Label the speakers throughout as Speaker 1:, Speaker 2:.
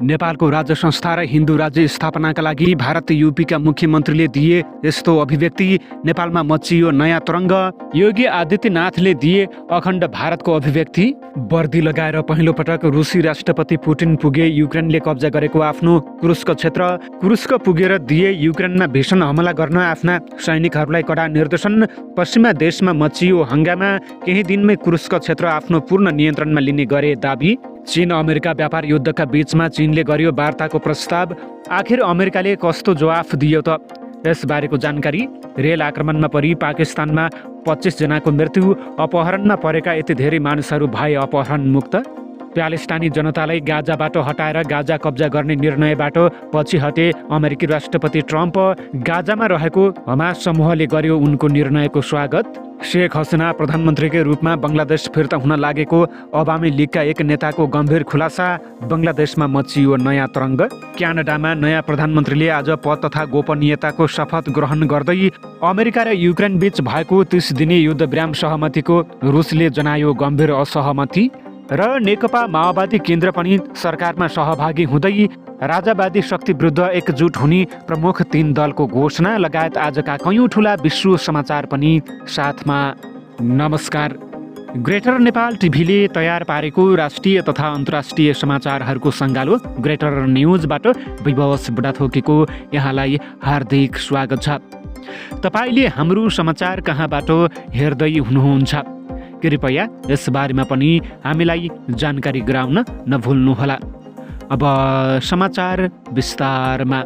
Speaker 1: नेपालको राज्य संस्था र हिन्दू राज्य स्थापनाका लागि भारत यूपीका मुख्यमन्त्रीले दिए यस्तो अभिव्यक्ति। नेपालमा मचियो नयाँ तरङ्ग। योगी आदित्यनाथले दिए अखण्ड भारतको अभिव्यक्ति। वर्दी लगाएर पहिलो पटक रुसी राष्ट्रपति पुटिन पुगे युक्रेनले कब्जा गरेको आफ्नो कुरुस्क क्षेत्र। कुरुस्क पुगेर दिए युक्रेनमा भीषण हमला गर्न आफ्ना सैनिकहरूलाई कडा निर्देशन। पश्चिमा देशमा मचियो हङ्गामा। केही दिनमै कुरुस्क क्षेत्र आफ्नो पूर्ण नियन्त्रणमा लिने गरे दाबी। चीन अमेरिका व्यापार युद्धका बीचमा चीनले गर्यो वार्ताको प्रस्ताव। आखिर अमेरिकाले कस्तो जवाफ दियो त? यसबारेको जानकारी। रेल आक्रमणमा परि पाकिस्तानमा 25 जनाको मृत्यु। अपहरणमा परेका यति धेरै मानिसहरू भए अपहरण मुक्त। प्यालेस्टाइनी जनतालाई गाजाबाट हटाएर गाजा कब्जा गर्ने निर्णयबाट पछि हटे अमेरिकी राष्ट्रपति ट्रम्प। गाजामा रहेको हमास समूहले गर्यो उनको निर्णयको स्वागत। शेख हसिना प्रधानमन्त्रीकै रूपमा बङ्गलादेश फिर्ता हुन लागेको अवामी लीगका एक नेताको गम्भीर खुलासा। बङ्गलादेशमा मचियो नयाँ तरङ्ग। क्यानाडामा नयाँ प्रधानमन्त्रीले आज पद तथा गोपनीयताको शपथ ग्रहण गर्दै अमेरिका र युक्रेन बीच भएको 30 दिने युद्धविराम सहमतिको रुसले जनायो गम्भीर असहमति। र नेकपा माओवादी केन्द्र पनि सरकारमा सहभागी हुँदै राजावादी शक्ति विरुद्ध एकजुट हुने प्रमुख 3 दलको घोषणा लगायत आजका कयौं ठूला विश्व समाचार पनि साथमा। नमस्कार। ग्रेटर नेपाल टिभीले तयार पारेको राष्ट्रिय तथा अन्तर्राष्ट्रिय समाचारहरूको सङ्गालो ग्रेटर न्युजबाट विभवस बुढाथोकीको यहाँलाई हार्दिक स्वागत छ। तपाईले हाम्रो समाचार कहाँबाट हेर्दै हुनुहुन्छ कृपया यसबारेमा पनि हामीलाई जानकारी गराउन नभुल्नुहोला। अब समाचार विस्तारमा।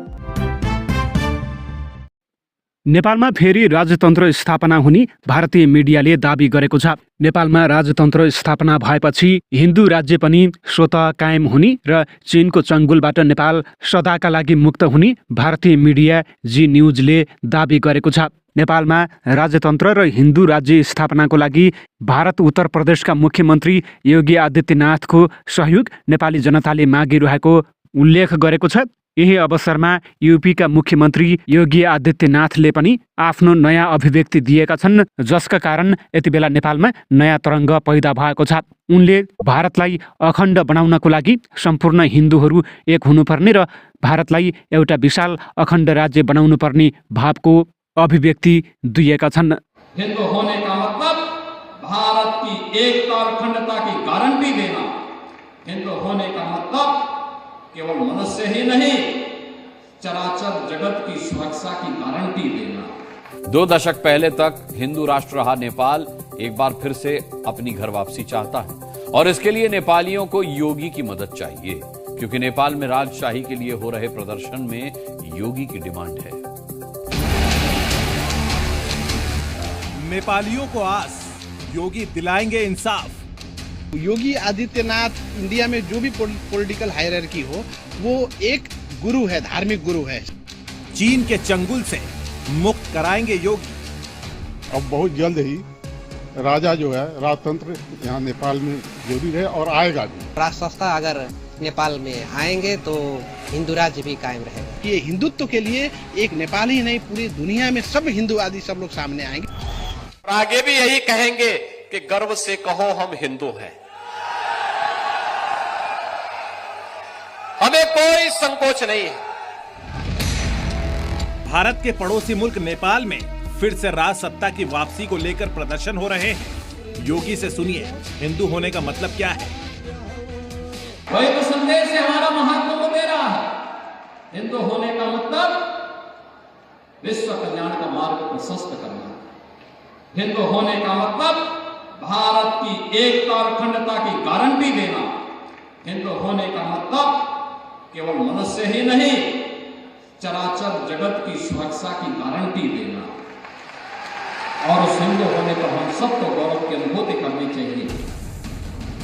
Speaker 1: नेपालमा फेरि राजतन्त्र स्थापना हुने भारतीय मिडियाले दाबी गरेको छ। नेपालमा राजतन्त्र स्थापना भएपछि हिन्दू राज्य पनि स्वतः कायम हुने र चीनको चङ्गुलबाट नेपाल सदाका लागि मुक्त हुने भारतीय मिडिया जी न्युजले दाबी गरेको छ। नेपालमा राजतन्त्र र हिन्दू राज्य स्थापनाको लागि भारत उत्तर प्रदेशका मुख्यमन्त्री योगी आदित्यनाथको सहयोग नेपाली जनताले मागिरहेको उल्लेख गरेको छ। यही अवसरमा यूपीका मुख्यमन्त्री योगी आदित्यनाथले पनि आफ्नो नयाँ अभिव्यक्ति दिएका छन्, जसका कारण यति बेला नेपालमा नयाँ तरङ्ग पैदा भएको छ। उनले भारतलाई अखण्ड बनाउनको लागि सम्पूर्ण हिन्दूहरू एक हुनुपर्ने र भारतलाई एउटा विशाल अखण्ड राज्य बनाउनु पर्ने भावको अभिव्यक्ति दिएका छन्।
Speaker 2: हिंदू होने का मतलब भारत की एकता और अखंडता की गारंटी देना। हिंदू होने का मतलब केवल मनुष्य ही नहीं, चराचर जगत की सुरक्षा की गारंटी देना।
Speaker 3: 2 दशक पहले तक हिंदू राष्ट्र रहा नेपाल एक बार फिर से अपनी घर वापसी चाहता है और इसके लिए नेपालियों को योगी की मदद चाहिए, क्योंकि नेपाल में राजशाही के लिए हो रहे प्रदर्शन में योगी की डिमांड है।
Speaker 4: नेपालियों को आस, योगी दिलाएंगे इंसाफ।
Speaker 5: योगी आदित्यनाथ इंडिया में जो भी पॉलिटिकल हायरार्की हो वो एक गुरु है, धार्मिक गुरु है।
Speaker 4: चीन के चंगुल से मुक्त कराएंगे योगी।
Speaker 6: अब बहुत जल्द ही राजा जो है राजतंत्र यहाँ नेपाल में जरूरी है और आएगा भी।
Speaker 7: राष्ट्र संस्था अगर नेपाल में आएंगे तो हिंदू राज्य भी कायम रहेगा।
Speaker 5: ये हिंदुत्व के लिए एक नेपाल ही नहीं पूरी दुनिया में सब हिंदूवादी सब लोग सामने आएंगे।
Speaker 8: आगे भी यही कहेंगे कि गर्व से कहो हम हिंदू हैं। हमें कोई संकोच नहीं है।
Speaker 4: भारत के पड़ोसी मुल्क नेपाल में फिर से राज सत्ता की वापसी को लेकर प्रदर्शन हो रहे हैं। योगी से सुनिए हिंदू होने का मतलब क्या है।
Speaker 2: वही तो संदेश हमारा महात्मा को दे रहा है। हिंदू होने का मतलब विश्व कल्याण का मार्ग प्रशस्त करना। हिंदू होने का मतलब भारत की एकता और अखंडता की गारंटी देना। हिंदू होने का मतलब केवल मनुष्य ही नहीं, चराचर जगत की सुरक्षा की गारंटी देना। और उस हिंदू होने पर हम सबको गौरव की अनुभूति करनी चाहिए।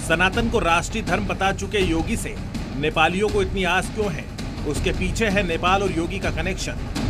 Speaker 4: सनातन को राष्ट्रीय धर्म बता चुके योगी से नेपालियों को इतनी आस क्यों है? उसके पीछे है नेपाल और योगी का कनेक्शन।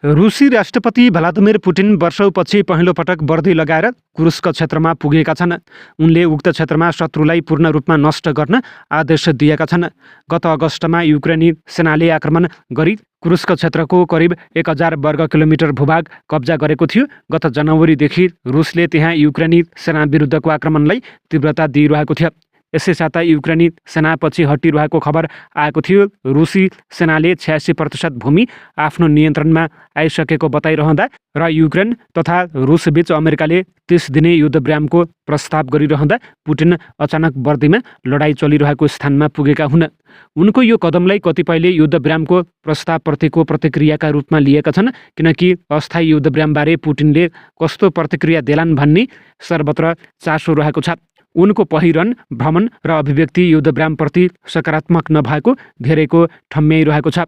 Speaker 1: रुसी राष्ट्रपति भ्लादिमिर पुटिन वर्षौपछि पहिलो पटक वर्दी लगाएर कुरुस्क क्षेत्रमा पुगेका छन्। उनले उक्त क्षेत्रमा शत्रुलाई पूर्ण रूपमा नष्ट गर्न आदेश दिएका छन्। गत अगस्तमा युक्रेनी सेनाले आक्रमण गरी कुरुस्क क्षेत्रको करिब 1000 वर्ग किलोमिटर भूभाग कब्जा गरेको थियो। गत जनवरीदेखि रुसले त्यहाँ युक्रेनी सेना विरुद्धको आक्रमणलाई तीव्रता दिइरहेको थियो। यसै साता युक्रेनी सेनापछि हटिरहेको खबर आएको थियो। रुसी सेनाले 86% भूमि आफ्नो नियन्त्रणमा आइसकेको बताइरहँदा र युक्रेन तथा रुसबीच अमेरिकाले 30 दिने युद्धविरामको प्रस्ताव गरिरहँदा पुटिन अचानक बर्दीमा लडाईँ चलिरहेको स्थानमा पुगेका हुन्। उनको यो कदमलाई कतिपयले युद्धविरामको प्रस्तावप्रतिको प्रतिक्रियाका रूपमा लिएका छन्, किनकि अस्थायी युद्धविरामबारे पुटिनले कस्तो प्रतिक्रिया देलान् भन्ने सर्वत्र चासो रहेको छ। उनको पहिरन, भ्रमण र अभिव्यक्ति युद्धविरामप्रति सकारात्मक नभएको धेरैको ठम्म्याइरहेको छ।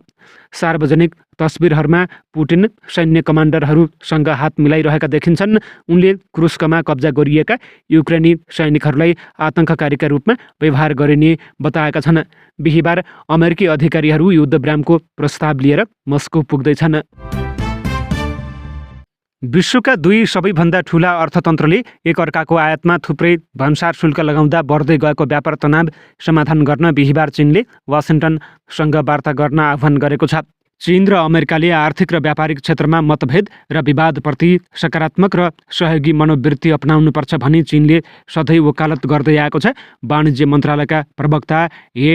Speaker 1: सार्वजनिक तस्बिरहरूमा पुटिन सैन्य कमान्डरहरूसँग हात मिलाइरहेका देखिन्छन्। उनले क्रुस्कमा कब्जा गरिएका युक्रेनी सैनिकहरूलाई आतङ्ककारीका रूपमा व्यवहार गरिने बताएका छन्। बिहिबार अमेरिकी अधिकारीहरू युद्धविरामको प्रस्ताव लिएर मस्को पुग्दैछन्। विश्वका दुई सबैभन्दा ठूला अर्थतन्त्रले एकअर्काको आयातमा थुप्रै भन्सार शुल्क लगाउँदा बढ्दै गएको व्यापार तनाव समाधान गर्न बिहिबार चीनले वासिङ्टनसँग वार्ता गर्न आह्वान गरेको छ। चीन र अमेरिकाले आर्थिक र व्यापारिक क्षेत्रमा मतभेद र विवादप्रति सकारात्मक र सहयोगी मनोवृत्ति अपनाउनुपर्छ भनी चीनले सधैँ वकालत गर्दै आएको छ। वाणिज्य मन्त्रालयका प्रवक्ता हे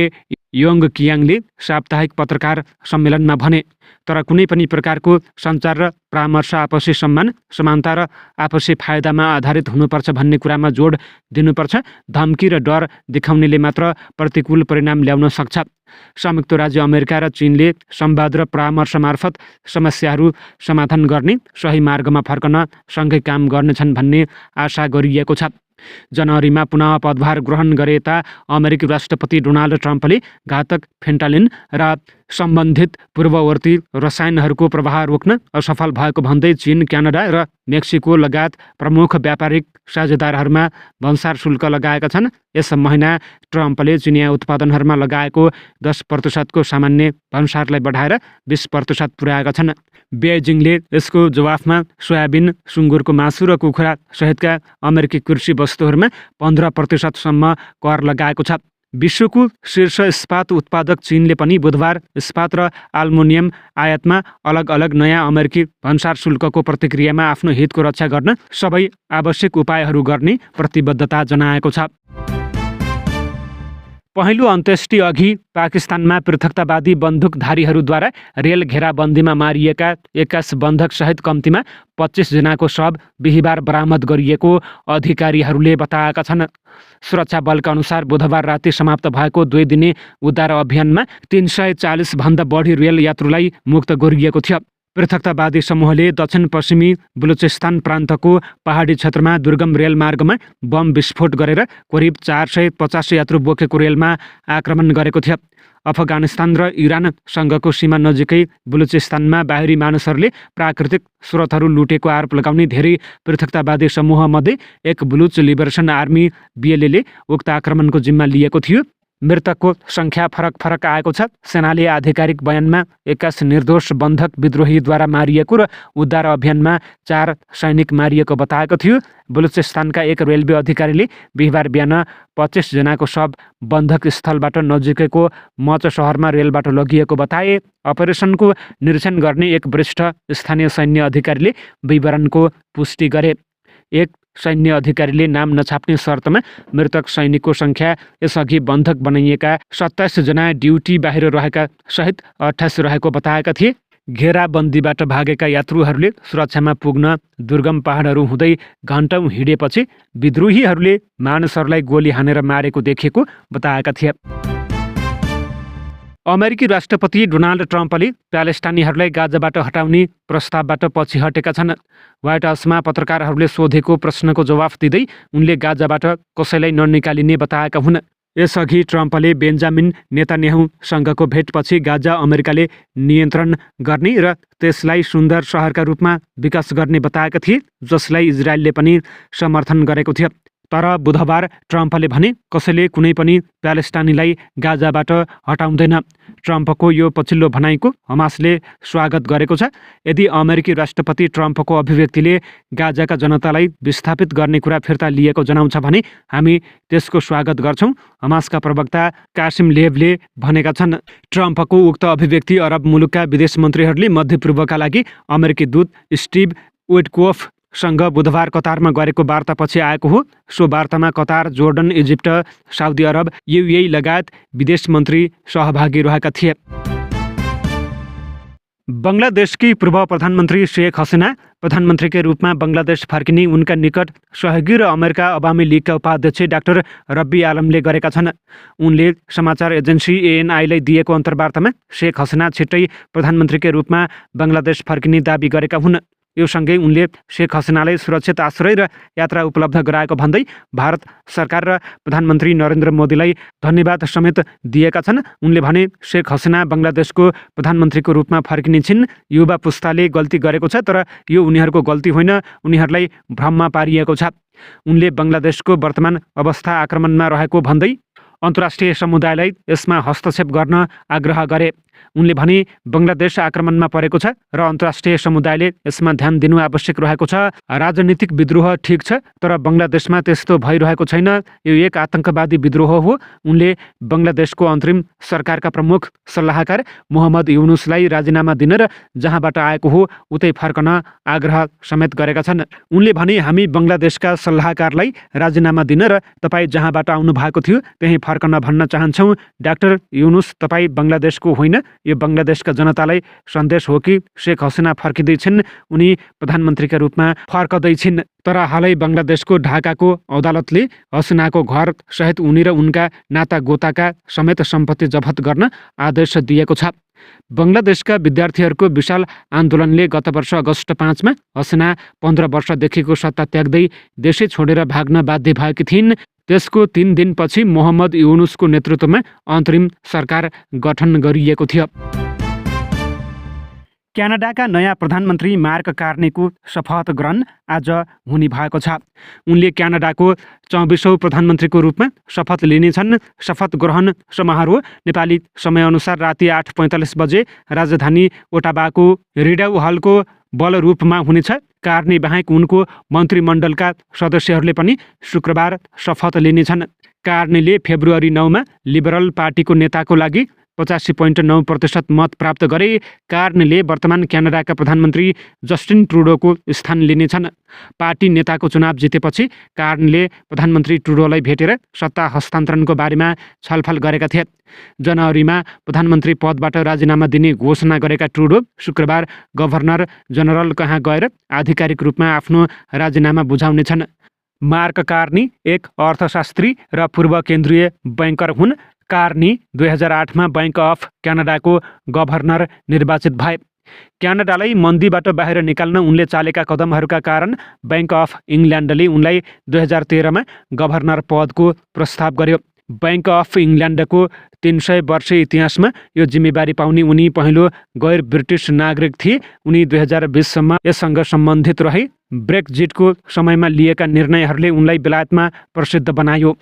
Speaker 1: योङ कियाङले साप्ताहिक पत्रकार सम्मेलनमा भने, तर कुनै पनि प्रकारको सञ्चार र परामर्श आपसी सम्मान, समानता र आपसी फाइदामा आधारित हुनुपर्छ भन्ने कुरामा जोड दिनुपर्छ। धम्की र डर देखाउनेले मात्र प्रतिकूल परिणाम ल्याउन सक्छ। संयुक्त राज्य अमेरिका र चीनले संवाद र परामर्श मार्फत समस्याहरू समाधान गर्ने सही मार्गमा फर्कन सँगै काम गर्नेछन् भन्ने आशा गरिएको छ। जनवरीमा पुनः पदभार ग्रहण गरेता अमेरिकी राष्ट्रपति डोनाल्ड ट्रम्पले घातक फेन्टालिन र सम्बन्धित पूर्ववर्ती रसायनहरूको प्रवाह रोक्न असफल भएको भन्दै चीन, क्यानाडा र मेक्सिको लगायत प्रमुख व्यापारिक साझेदारहरूमा भन्सार शुल्क लगाएका छन्। यस महिना ट्रम्पले चिनिया उत्पादनहरूमा लगाएको 10% सामान्य भन्सारलाई बढाएर 20% पुर्याएका छन्। बेजिङले यसको जवाफमा सोयाबिन, सुँगुरको मासु र कुखुरा सहितका अमेरिकी कृषि वस्तुहरूमा 15% सम्म कर लगाएको छ। विश्वको शीर्ष इस्पात उत्पादक चीनले पनि बुधबार इस्पात र एल्युमिनियम आयातमा अलग अलग नयाँ अमेरिकी भन्सार शुल्कको प्रतिक्रियामा आफ्नो हितको रक्षा गर्न सबै आवश्यक उपायहरू गर्ने प्रतिबद्धता जनाएको छ। पहिलो अन्त्येष्टि अघि पाकिस्तानमा पृथकतावादी बन्दुकधारीहरूद्वारा रेल घेराबन्दीमा मारिएका 21 बन्धक सहित कम्तीमा 25 जनाको शव बिहिबार बरामद गरिएको अधिकारीहरूले बताएका छन्। सुरक्षा बलका अनुसार बुधबार राति समाप्त भएको 2 दिने उद्धार अभियानमा 340 भन्दा बढी रेल यात्रुलाई मुक्त गरिएको थियो। पृथकतावादी समूहले दक्षिण पश्चिमी बलुचिस्तान प्रान्तको पहाडी क्षेत्रमा दुर्गम रेलमार्गमा बम विस्फोट गरेर करिब 450 यात्रु बोकेको रेलमा आक्रमण गरेको थियो। अफगानिस्तान र इरानसँगको सीमा नजिकै बलुचिस्तानमा बाहिरी मानिसहरूले प्राकृतिक स्रोतहरू लुटेको आरोप लगाउने धेरै पृथकतावादी समूहमध्ये एक बलुच लिबरेसन आर्मी BLA उक्त आक्रमणको जिम्मा लिएको थियो। मृतकको सङ्ख्या फरक आएको छ। सेनाले आधिकारिक बयानमा 21 निर्दोष बन्धक विद्रोहीद्वारा मारिएको र उद्धार अभियानमा 4 सैनिक मारिएको बताएको थियो। बलुचिस्तानका एक रेलवे अधिकारीले बिहिबार बिहान 25 जनाको शव बन्धक स्थलबाट नजिकैको मच सहरमा रेलबाट लगिएको बताए। अपरेसनको निरीक्षण गर्ने एक वरिष्ठ स्थानीय सैन्य अधिकारीले विवरणको पुष्टि गरे। एक सैन्य अधिकारीले नाम नछाप्ने शर्तमा मृतक सैनिकको सङ्ख्या यसअघि बन्धक बनाइएका 27 जना ड्युटी बाहिर रहेका सहित 28 रहेको बताएका थिए। घेराबन्दीबाट भागेका यात्रुहरूले सुरक्षामा पुग्न दुर्गम पहाडहरू हुँदै घन्टौँ हिँडेपछि विद्रोहीहरूले मानिसहरूलाई गोली हानेर मारेको देखिएको बताएका थिए। अमेरिकी राष्ट्रपति डोनाल्ड ट्रम्पले प्यालेस्टाइनीहरूलाई गाजाबाट हटाउने प्रस्तावबाट पछि हटेका छन्। व्हाइट हाउसमा पत्रकारहरूले सोधेको प्रश्नको जवाफ दिँदै उनले गाजाबाट कसैलाई ननिकालिने बताएका हुन्। यसअघि ट्रम्पले बेन्जामिन नेतान्याहुसँगको भेटपछि गाजा अमेरिकाले नियन्त्रण गर्ने र त्यसलाई सुन्दर सहरका रूपमा विकास गर्ने बताएका थिए, जसलाई इजरायलले पनि समर्थन गरेको थियो। तर बुधबार ट्रम्पले भने कसैले कुनै पनि प्यालेस्टाइनीलाई गाजाबाट हटाउँदैन। ट्रम्पको यो पछिल्लो भनाइको हमासले स्वागत गरेको छ। यदि अमेरिकी राष्ट्रपति ट्रम्पको अभिव्यक्तिले गाजाका जनतालाई विस्थापित गर्ने कुरा फिर्ता लिएको जनाउँछ भने हामी त्यसको स्वागत गर्छौँ, हमासका प्रवक्ता कासिम लेभले भनेका छन्। ट्रम्पको उक्त अभिव्यक्ति अरब मुलुकका विदेश मन्त्रीहरूले मध्यपूर्वका लागि अमेरिकी दूत स्टिभ विटकोफ सँग बुधबार कतारमा गरेको वार्तापछि आएको हो। सो वार्तामा Qatar, Jordan, Egypt, Saudi Arab, UAE लगायत विदेश मन्त्री सहभागी रहेका थिए। बंगलादेश की पूर्व प्रधानमन्त्री शेख हसिना प्रधानमन्त्री के रूपमा बंगलादेश फर्किने उनका निकट सहयोगी र अमेरिका अवामी लीगका उपाध्यक्ष डाक्टर रब्बी आलमले गरेका छन्। उनले समाचार एजेन्सी एएनआईलाई दिएको अन्तर्वार्तामा शेख हसिना छिट्टै प्रधानमन्त्री के रूपमा बंगलादेश फर्किने दाबी गरेका हुन्। यो सँगै उनले शेख हसिनालाई सुरक्षित आश्रय र यात्रा उपलब्ध गराएको भन्दै भारत सरकार र प्रधानमन्त्री नरेन्द्र मोदीलाई धन्यवाद समेत दिएका छन्। उनले भने शेख हसिना बंगलादेशको प्रधानमन्त्रीको रूपमा फर्किने छिन्। युवा पुस्ताले गल्ती गरेको छ, तर यो उनीहरूको गल्ती होइन, उनीहरूलाई भ्रममा पारिएको छ। उनले बंगलादेशको वर्तमान अवस्था आक्रमणमा रहेको भन्दै अन्तर्राष्ट्रिय समुदायलाई यसमा हस्तक्षेप गर्न आग्रह गरे। उनले भने बंगलादेश आक्रमणमा परेको छ र अन्तर्राष्ट्रिय समुदायले यसमा ध्यान दिनु आवश्यक रहेको छ। राजनीतिक विद्रोह ठिक छ, तर बंगलादेशमा त्यस्तो भइरहेको छैन। यो एक आतंकवादी विद्रोह हो। उनले बंगलादेशको अन्तरिम सरकारका प्रमुख सल्लाहकार मोहम्मद युनुसलाई राजीनामा दिन र जहाँबाट आएको हो उतै फर्कन आग्रह समेत गरेका छन्। उनले भने हामी बंगलादेशका सल्लाहकारलाई राजीनामा दिन र तपाईँ जहाँबाट आउनु भएको थियो त्यही फर्कन भन्न चाहन्छौँ। डाक्टर युनुस, तपाईँ बंगलादेशको होइन, यो बंगलादेशका जनतालाई सन्देश हो कि शेख हसिना फर्किँदैछिन्, उनी प्रधानमन्त्रीका रूपमा फर्कदैछिन्। तर हालै बंगलादेशको ढाकाको अदालतले हसिनाको घर सहित उनी र उनका नाता गोताका समेत सम्पत्ति जफत गर्न आदेश दिएको छ। बंगलादेशका विद्यार्थीहरूको विशाल आन्दोलनले गत वर्ष अगस्त 5 मा हसिना 15 वर्षदेखिको सत्ता त्याग्दै देशै छोडेर भाग्न बाध्य भएकी थिइन्। त्यसको 3 दिनपछि मोहम्मद युनुसको नेतृत्वमा अन्तरिम सरकार गठन गरिएको थियो। क्यानाडाका नयाँ प्रधानमन्त्री मार्क कार्नीको शपथ ग्रहण आज हुने भएको छ। उनले क्यानाडाको 24औं प्रधानमन्त्रीको रूपमा शपथ लिनेछन्। शपथ ग्रहण समारोह नेपाली समयअनुसार राति 8:45 बजे राजधानी ओटावाको रिडाउ हलको बलरूपमा हुनेछ। कार्नी बाहेक उनको मन्त्रीमण्डलका सदस्यहरूले पनि शुक्रबार शपथ लिनेछन्। कार्नीले फेब्रुअरी 9 मा लिबरल पार्टीको नेताको लागि 85.9% मत प्राप्त गरे। कार्नीले वर्तमान क्यानाडाका प्रधानमन्त्री जस्टिन ट्रुडोको स्थान लिनेछन्। पार्टी नेताको चुनाव जितेपछि कार्नीले प्रधानमन्त्री ट्रुडोलाई भेटेर सत्ता हस्तान्तरणको बारेमा छलफल गरेका थिए। जनवरीमा प्रधानमन्त्री पदबाट राजीनामा दिने घोषणा गरेका ट्रुडो शुक्रबार गभर्नर जनरल कहाँ गएर आधिकारिक रूपमा आफ्नो राजीनामा बुझाउनेछन्। मार्क कार्नी एक अर्थशास्त्री र पूर्व केन्द्रीय बैंकर हुन्। कार्नी 2008 मा बैंक अफ क्यानाडाको गभर्नर निर्वाचित भए। क्यानाडालाई मन्दीबाट बाहिर निकाल्न उनले चालेका कदमहरूका कारण बैंक अफ इङ्ल्यान्डले उनलाई 2013 मा गभर्नर पदको प्रस्ताव गर्यो। बैंक अफ इङ्ल्यान्डको 300 वर्षे इतिहासमा यो जिम्मेवारी पाउने उनी पहिलो गैर ब्रिटिस नागरिक थिए। उनी 2020 सम्म यससँग सम्बन्धित रहे। ब्रेक्जिटको समयमा लिएका निर्णयहरूले उनलाई बेलायतमा प्रसिद्ध बनायो।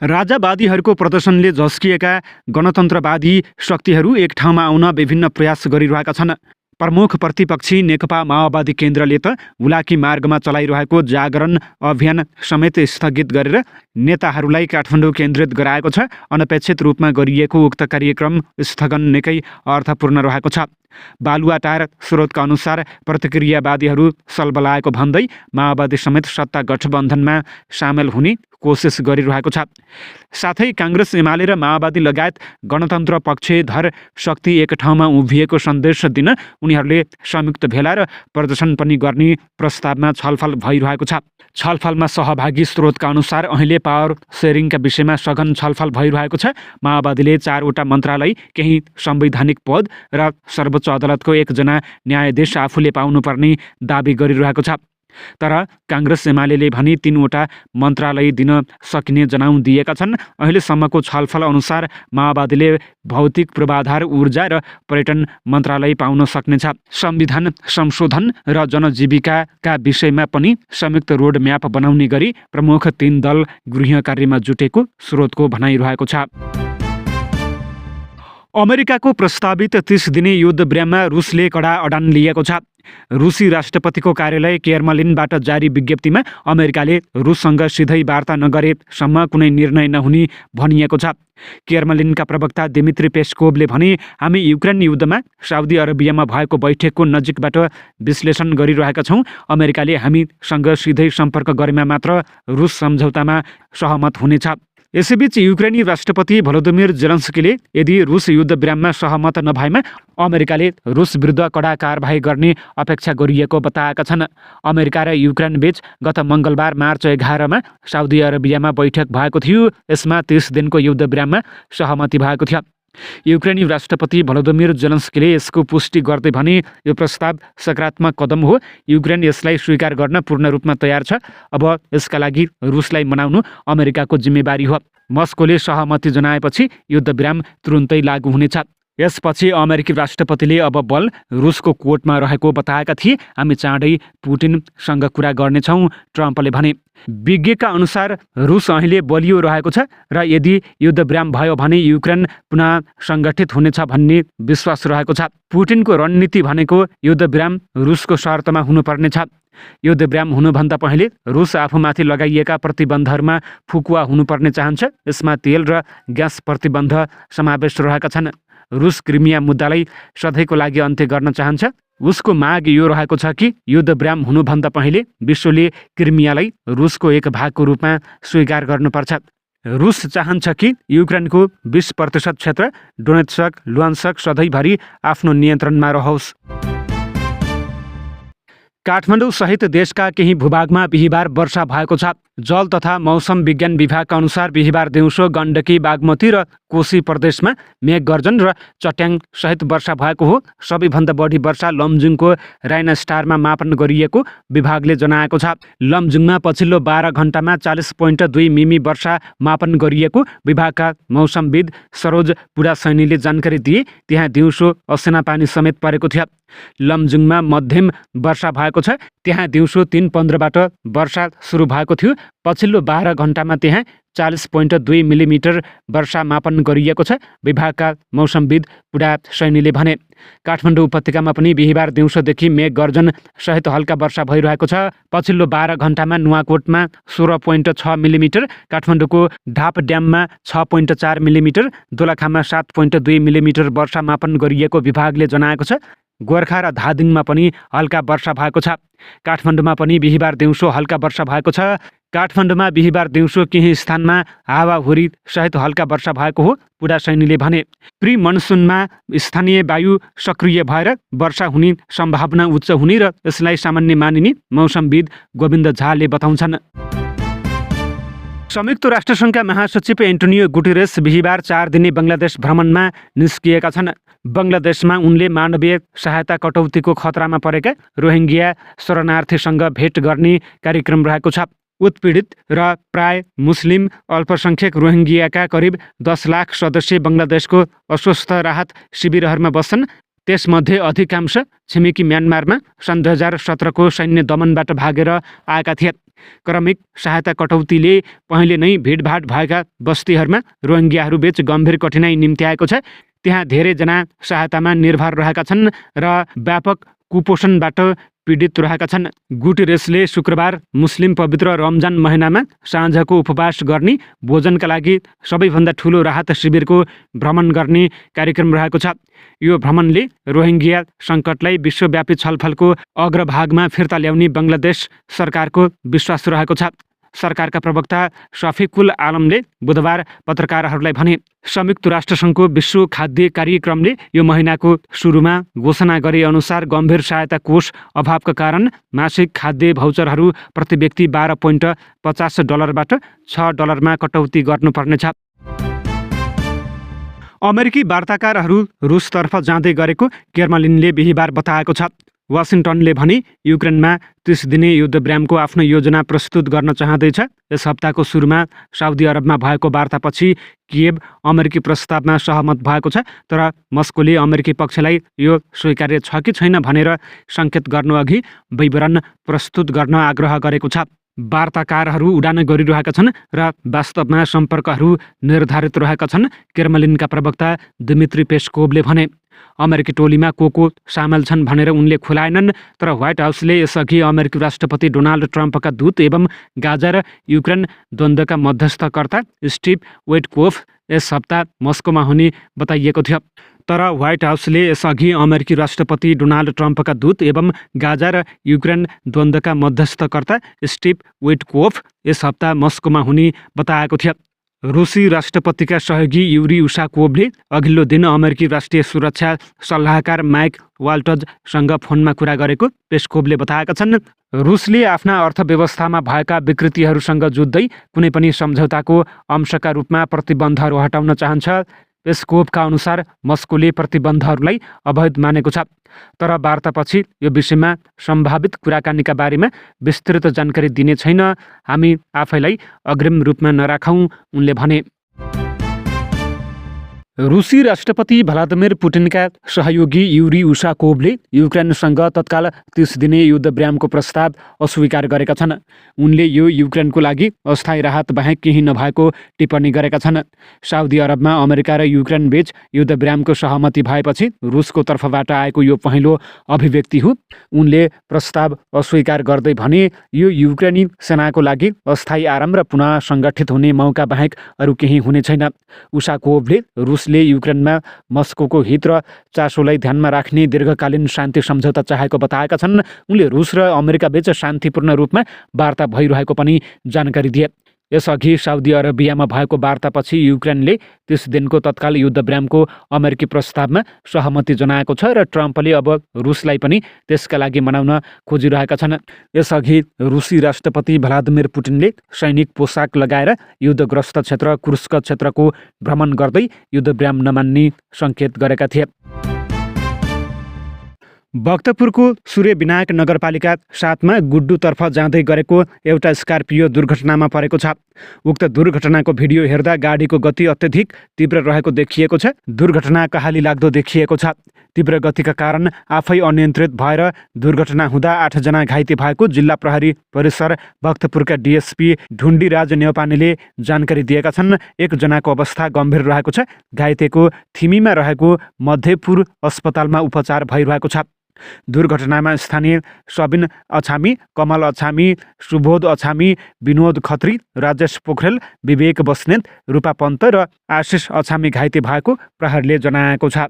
Speaker 1: राजावादीहरूको प्रदर्शनले झस्किएका गणतन्त्रवादी शक्तिहरू एक ठाउँमा आउन विभिन्न प्रयास गरिरहेका छन्। प्रमुख प्रतिपक्षी नेकपा माओवादी केन्द्रले त हुलाकी मार्गमा चलाइरहेको जागरण अभियान समेत स्थगित गरेर नेताहरूलाई काठमाडौँ केन्द्रित गराएको छ। अनपेक्षित रूपमा गरिएको उक्त कार्यक्रम स्थगन निकै अर्थपूर्ण रहेको छ। बालुवाटार स्रोतका अनुसार प्रतिक्रियावादीहरू सलबलाएको भन्दै माओवादी समेत सत्ता गठबन्धनमा सामेल हुने कोसिस गरिरहेको छ। साथै काङ्ग्रेस, एमाले र माओवादी लगायत गणतन्त्र पक्षधर शक्ति एक ठाउँमा उभिएको सन्देश दिन उनीहरूले संयुक्त भेला र प्रदर्शन पनि गर्ने प्रस्तावमा छलफल भइरहेको छ। छलफलमा सहभागी स्रोतका अनुसार अहिले पावर सेयरिङका विषयमा सघन छलफल भइरहेको छ। माओवादीले 4वटा मन्त्रालय, केही संवैधानिक पद र सर्वोच्च अदालतको 1जना न्यायाधीश आफूले पाउनुपर्ने दाबी गरिरहेको छ। तर काङ्ग्रेस, एमाले भने 3वटा मन्त्रालय दिन सकिने जनाउ दिएका छन्। अहिलेसम्मको छलफल अनुसार माओवादीले भौतिक पूर्वाधार, ऊर्जा र पर्यटन मन्त्रालय पाउन सक्नेछ। संविधान संशोधन र जनजीविकाका विषयमा पनि संयुक्त रोडम्याप बनाउने गरी प्रमुख 3 दल गृह कार्यमा जुटेको स्रोतको भनाइरहेको छ। अमेरिकाको प्रस्तावित 30 दिने युद्ध विराममा रुसले कडा अडान लिएको छ। रुसी राष्ट्रपतिको कार्यालय क्रेमलिनबाट जारी विज्ञप्तिमा अमेरिकाले रुससँग सिधै वार्ता नगरेसम्म कुनै निर्णय नहुने भनिएको छ। क्रेमलिनका प्रवक्ता दिमित्री पेस्कोभले भने, हामी युक्रेन युद्धमा साउदी अरेबियामा भएको बैठकको नजिकबाट विश्लेषण गरिरहेका छौँ। अमेरिकाले हामीसँग सिधै सम्पर्क गरेमा मात्र रुस सम्झौतामा सहमत हुनेछ। यसैबीच युक्रेनी राष्ट्रपति भलोदिमिर जेलेन्स्कीले यदि रुस युद्ध विराममा सहमत नभएमा अमेरिकाले रुस विरुद्ध कडा कारबाही गर्ने अपेक्षा गरिएको बताएका छन्। अमेरिका र युक्रेन बीच गत मङ्गलबार मार्च 11 साउदी अरेबियामा बैठक भएको थियो। यसमा 30 दिनको युद्ध विराममा सहमति भएको थियो। युक्रेनी राष्ट्रपति भलोदिमिर जेलेन्स्कीले यसको पुष्टि गर्दै भने, यो प्रस्ताव सकारात्मक कदम हो। युक्रेन यसलाई स्वीकार गर्न पूर्ण रूपमा तयार छ। अब यसका लागि रुसलाई मनाउनु अमेरिकाको जिम्मेवारी हो। मस्कोले सहमति जनाएपछि युद्ध विराम तुरुन्तै लागू हुनेछ। यसपछि अमेरिकी राष्ट्रपतिले अब बल रुसको कोर्टमा रहेको बताएका थिए। हामी चाँडै पुटिनसँग कुरा गर्नेछौँ, ट्रम्पले भने। विज्ञका अनुसार रुस अहिले बलियो रहेको छ र यदि युद्ध विराम भयो भने युक्रेन पुनः सङ्गठित हुनेछ भन्ने विश्वास रहेको छ। पुटिनको रणनीति भनेको युद्ध विराम रुसको शर्तमा हुनुपर्नेछ। युद्ध विराम हुनुभन्दा पहिले रुस आफूमाथि लगाइएका प्रतिबन्धहरूमा फुकुवा हुनुपर्ने चाहन्छ। यसमा तेल र ग्यास प्रतिबन्ध समावेश रहेका छन्। रुस क्रिमिया मुद्दालाई सधैँको लागि अन्त्य गर्न चाहन्छ। उसको माग यो रहेको छ कि युद्ध विराम हुनुभन्दा पहिले विश्वले क्रिमियालाई रुसको एक भागको रूपमा स्वीकार गर्नुपर्छ। रुस चाहन्छ कि युक्रेनको 20% क्षेत्र डोनेत्स्क, लुहान्स्क सधैँभरि आफ्नो नियन्त्रणमा रहोस्। काठमाडौँ सहित देशका केही भूभागमा बिहिबार वर्षा भएको छ। जल तथा मौसम विज्ञान विभागका अनुसार बिहिबार दिउँसो गण्डकी, बागमती र कोशी प्रदेशमा मेघगर्जन र चट्याङ सहित वर्षा भएको हो। सबैभन्दा बढी वर्षा लमजुङको राइना स्टारमा मापन गरिएको विभागले जनाएको छ। लमजुङमा पछिल्लो 12 घण्टामा 40.2 मिमी वर्षा मापन गरिएको विभागका मौसमविद सरोज पुडासैनीले जानकारी दिए। त्यहाँ दिउँसो असिना पानी समेत परेको थियो। लमजुङमा मध्यम वर्षा भएको छ। त्यहाँ दिउँसो 3:15बाट वर्षा सुरु भएको थियो। पछिल्लो 12 घण्टामा त्यहाँ 40.2 मिलिमिटर वर्षा मापन गरिएको छ, विभागका मौसमविद पुडा सैनीले भने। काठमाडौँ उपत्यकामा पनि बिहिबार दिउँसोदेखि मेघ गर्जन सहित हल्का वर्षा भइरहेको छ। पछिल्लो 12 घण्टामा नुवाकोटमा 16.6 मिलिमिटर, काठमाडौँको ढाप ड्याममा 6.4 मिलिमिटर, दोलखामा 7.2 मिलिमिटर वर्षा मापन गरिएको विभागले जनाएको छ। गोर्खा र धादिङमा पनि हल्का वर्षा भएको छ। काठमाडौँमा पनि बिहिबार दिउँसो हल्का वर्षा भएको छ। काठमाडौँमा बिहिबार दिउँसो केही स्थानमा हावाहुरी सहित हल्का वर्षा भएको हो, पुडा सैनीले भने। प्री मनसुनमा स्थानीय वायु सक्रिय भएर वर्षा हुने सम्भावना उच्च हुने र यसलाई सामान्य मानिने मौसमविद गोविन्द झाले बताउँछन्। संयुक्त राष्ट्रसङ्घका महासचिव एन्टोनियो गुटेरेस बिहिबार 4 दिने बङ्गलादेश भ्रमणमा निस्किएका छन्। बङ्गलादेशमा उनले मानवीय सहायता कटौतीको खतरामा परेका रोहिङ्गिया शरणार्थीसँग भेट गर्ने कार्यक्रम रहेको छ। उत्पीडित र प्राय मुस्लिम अल्पसङ्ख्यक रोहिङ्गियाका करिब 10 लाख सदस्य बङ्गलादेशको अस्वस्थ राहत शिविरहरूमा बस्छन्। त्यसमध्ये अधिकांश छिमेकी म्यानमारमा सन् 2017को सैन्य दमनबाट भागेर आएका थिए। क्रमिक सहायता कटौतीले पहिले नै भिडभाड भएका बस्तीहरूमा रोहिङ्गियाहरूबीच गम्भीर कठिनाइ निम्त्याएको छ। त्यहाँ धेरैजना सहायतामा निर्भर रहेका छन् र व्यापक कुपोषणबाट पीडित रहेका छन्। गुटेरेसले शुक्रबार मुस्लिम पवित्र रमजान महिनामा साँझको उपवास गर्ने भोजनका लागि सबैभन्दा ठुलो राहत शिविरको भ्रमण गर्ने कार्यक्रम रहेको छ। यो भ्रमणले रोहिङ्गिया सङ्कटलाई विश्वव्यापी छलफलको अग्रभागमा फिर्ता ल्याउने बङ्गलादेश सरकारको विश्वास रहेको छ। सरकारका प्रवक्ता शफिकुल आलमले बुधबार पत्रकारहरूलाई भने, संयुक्त राष्ट्रसङ्घको विश्व खाद्य कार्यक्रमले यो महिनाको सुरुमा घोषणा गरे अनुसार गम्भीर सहायता कोष अभावका कारण मासिक खाद्य भाउचरहरू प्रति व्यक्ति $12.50बाट $6 कटौती गर्नुपर्नेछ। अमेरिकी वार्ताकारहरू रुसतर्फ जाँदै गरेको क्रेमलिनले बिहिबार बताएको छ। वासिङ्टनले भने युक्रेनमा 30 दिने युद्ध विरामको आफ्नो योजना प्रस्तुत गर्न चाहँदैछ। यस हप्ताको सुरुमा साउदी अरबमा भएको वार्तापछि कियेभ अमेरिकी प्रस्तावमा सहमत भएको छ, तर मस्कोले अमेरिकी पक्षलाई यो स्वीकार्य छ कि छैन भनेर सङ्केत गर्नुअघि विवरण प्रस्तुत गर्न आग्रह गरेको छ। वार्ताकारहरू उडान गरिरहेका छन् र वास्तवमा सम्पर्कहरू निर्धारित रहेका छन्, क्रेमलिनका प्रवक्ता दिमित्री पेस्कोभले भने। अमेरिकी टोलीमा को सामेल छन् भनेर उनले खुलाएनन्, तर व्हाइट हाउसले यसअघि अमेरिकी राष्ट्रपति डोनाल्ड ट्रम्पका दूत एवं गाजा र युक्रेन द्वन्द्वका मध्यस्थकर्ता स्टिभ विटकोफ यस हप्ता मस्कोमा हुने बताइएको थियो। तर व्हाइट हाउसले यसअघि अमेरिकी राष्ट्रपति डोनाल्ड ट्रम्पका दूत एवं गाजा र युक्रेन द्वन्द्वका मध्यस्थकर्ता स्टिभ विटकोफ यस हप्ता मस्कोमा हुने बताएको थियो। रुसी राष्ट्रपतिका सहयोगी युरी उसाकोभले अघिल्लो दिन अमेरिकी राष्ट्रिय सुरक्षा सल्लाहकार माइक वाल्टजसँग फोनमा कुरा गरेको पेस्कोभले बताएका छन्। रुसले आफ्ना अर्थव्यवस्थामा भएका विकृतिहरूसँग जुझ्दै कुनै पनि सम्झौताको अंशका रूपमा प्रतिबन्धहरू हटाउन चाहन्छ। पेस्कोभका अनुसार मस्कोले प्रतिबन्धहरूलाई अवैध मानेको छ, तर वार्तापछि यो विषयमा सम्भावित कुराकानीका बारेमा विस्तृत जानकारी दिने छैन। हामी आफैलाई अग्रिम रूपमा नराखौँ, उनले भने। रुसी राष्ट्रपति भ्लादिमिर पुटिनका सहयोगी युरी उसाकोभले युक्रेनसँग तत्काल 30 दिने युद्ध विरामको प्रस्ताव अस्वीकार गरेका छन्। उनले यो युक्रेनको लागि अस्थायी राहत बाहेक केही नभएको टिप्पणी गरेका छन्। साउदी अरबमा अमेरिका र युक्रेन बीच युद्ध विरामको सहमति भएपछि रुसको तर्फबाट आएको यो पहिलो अभिव्यक्ति हो। उनले प्रस्ताव अस्वीकार गर्दै भने यो युक्रेनी सेनाको लागि अस्थायी आराम र पुनः सङ्गठित हुने मौका बाहेक अरू केही हुने छैन। उसाकोभले रुसले युक्रेनमा मस्कोको हित र चासोलाई ध्यानमा राख्ने दीर्घकालीन शान्ति सम्झौता चाहेको बताएका छन्। उनले रुस र अमेरिका बीच शान्तिपूर्ण रूपमा वार्ता भइरहेको पनि जानकारी दिए। यसअघि साउदी अरबियामा भएको वार्तापछि युक्रेनले 30 दिनको तत्काल युद्ध विरामको अमेरिकी प्रस्तावमा सहमति जनाएको छ र ट्रम्पले अब रुसलाई पनि त्यसका लागि मनाउन खोजिरहेका छन्। यसअघि रुसी राष्ट्रपति भ्लादिमिर पुटिनले सैनिक पोसाक लगाएर युद्धग्रस्त क्षेत्र कुर्स्क क्षेत्रको भ्रमण गर्दै युद्ध विराम नमान्ने सङ्केत गरेका थिए। भक्तपुरको सूर्य विनायक नगरपालिका 7मा गुड्डुतर्फ जाँदै गरेको एउटा स्कर्पियो दुर्घटनामा परेको छ। उक्त दुर्घटनाको भिडियो हेर्दा गाडीको गति अत्यधिक तीव्र रहेको देखिएको छ। दुर्घटना कहाली लाग्दो देखिएको छ। तीव्र गतिका कारण आफै अनियन्त्रित भएर दुर्घटना हुँदा 8 जना घाइते भएको जिल्ला प्रहरी परिसर भक्तपुरका डिएसपी ढुण्डीराज नेौपानेले जानकारी दिएका छन्। 1 जनाको अवस्था गम्भीर रहेको छ। घाइतेको थिमीमा रहेको मध्यपुर अस्पतालमा उपचार भइरहेको छ। दुर्घटनामा स्थानीय सबिन अछामी, कमल अछामी, सुबोध अछामी, विनोद खत्री, राजेश पोखरेल, विवेक बस्नेत, रूपा पन्त र आशिष अछामी घाइते भएको प्रहरीले जनाएको छ।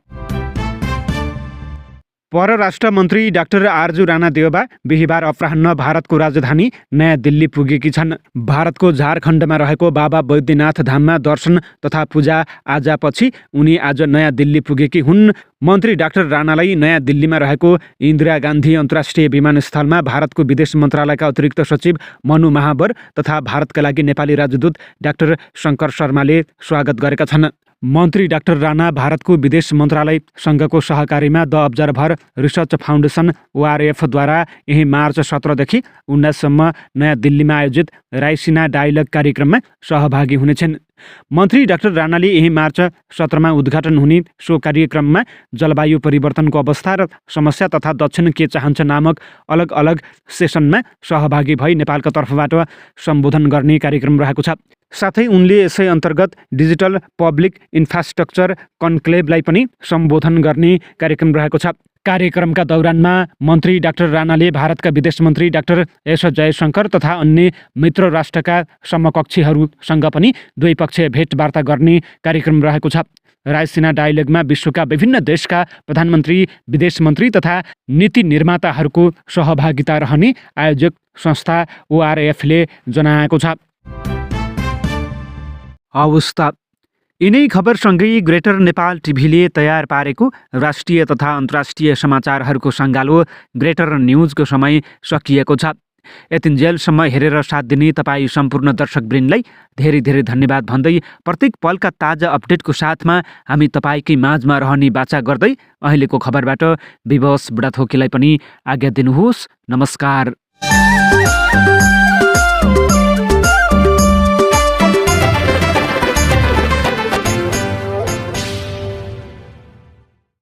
Speaker 1: परराष्ट्र मन्त्री डाक्टर आरजू राणा देउबा बिहिबार अपराह्न भारतको राजधानी नयाँ दिल्ली पुगेकी छन्। भारतको झारखण्डमा रहेको बाबा बैद्यनाथ धाममा दर्शन तथा पूजा आजापछि उनी आज नयाँ दिल्ली पुगेकी हुन्। मन्त्री डाक्टर राणालाई नयाँ दिल्लीमा रहेको इन्दिरा गान्धी अन्तर्राष्ट्रिय विमानस्थलमा भारतको विदेश मन्त्रालयका अतिरिक्त सचिव मनु महावर तथा भारतका लागि नेपाली राजदूत डाक्टर शङ्कर शर्माले स्वागत गरेका छन्। मन्त्री डाक्टर राणा भारतको विदेश मन्त्रालयसँगको सहकारीमा द अब्जर्भर रिसर्च फाउन्डेसन ORF-द्वारा यही मार्च 17 देखि 19 सम्म नयाँ दिल्लीमा आयोजित राइसिना डायलग कार्यक्रममा सहभागी हुनेछन्। मन्त्री डाक्टर राणाले यही मार्च 17मा उद्घाटन हुने सो कार्यक्रममा जलवायु परिवर्तनको अवस्था र समस्या तथा दक्षिण के चाहन्छ नामक अलग अलग सेसनमा सहभागी भई नेपालका तर्फबाट सम्बोधन गर्ने कार्यक्रम रहेको छ। साथै उनले यसै अन्तर्गत डिजिटल पब्लिक इन्फ्रास्ट्रक्चर कन्क्लेभलाई पनि सम्बोधन गर्ने कार्यक्रम रहेको छ। कार्यक्रमका दौरानमा मन्त्री डाक्टर राणाले भारतका विदेश मन्त्री डाक्टर एस जयशङ्कर तथा अन्य मित्र राष्ट्रका समकक्षीहरूसँग पनि द्विपक्षीय भेटवार्ता गर्ने कार्यक्रम रहेको छ। रायसिना डायलगमा विश्वका विभिन्न देशका प्रधानमन्त्री, विदेश मन्त्री तथा नीति निर्माताहरूको सहभागिता रहने आयोजक संस्था ORF-ले जनाएको छ। अवस्था यिनै खबरसँगै ग्रेटर नेपाल टिभीले तयार पारेको राष्ट्रिय तथा अन्तर्राष्ट्रिय समाचारहरूको सङ्गालो ग्रेटर न्युजको समय सकिएको छ। यतिन्जेलसम्म हेरेर साथ दिने तपाईँ सम्पूर्ण दर्शकवृन्दलाई धेरै धेरै धन्यवाद भन्दै प्रत्येक पलका ताजा अपडेटको साथमा हामी तपाईँकै माझमा रहने बाचा गर्दै अहिलेको खबरबाट विवश बुढाथोकीलाई पनि आज्ञा दिनुहोस्। नमस्कार।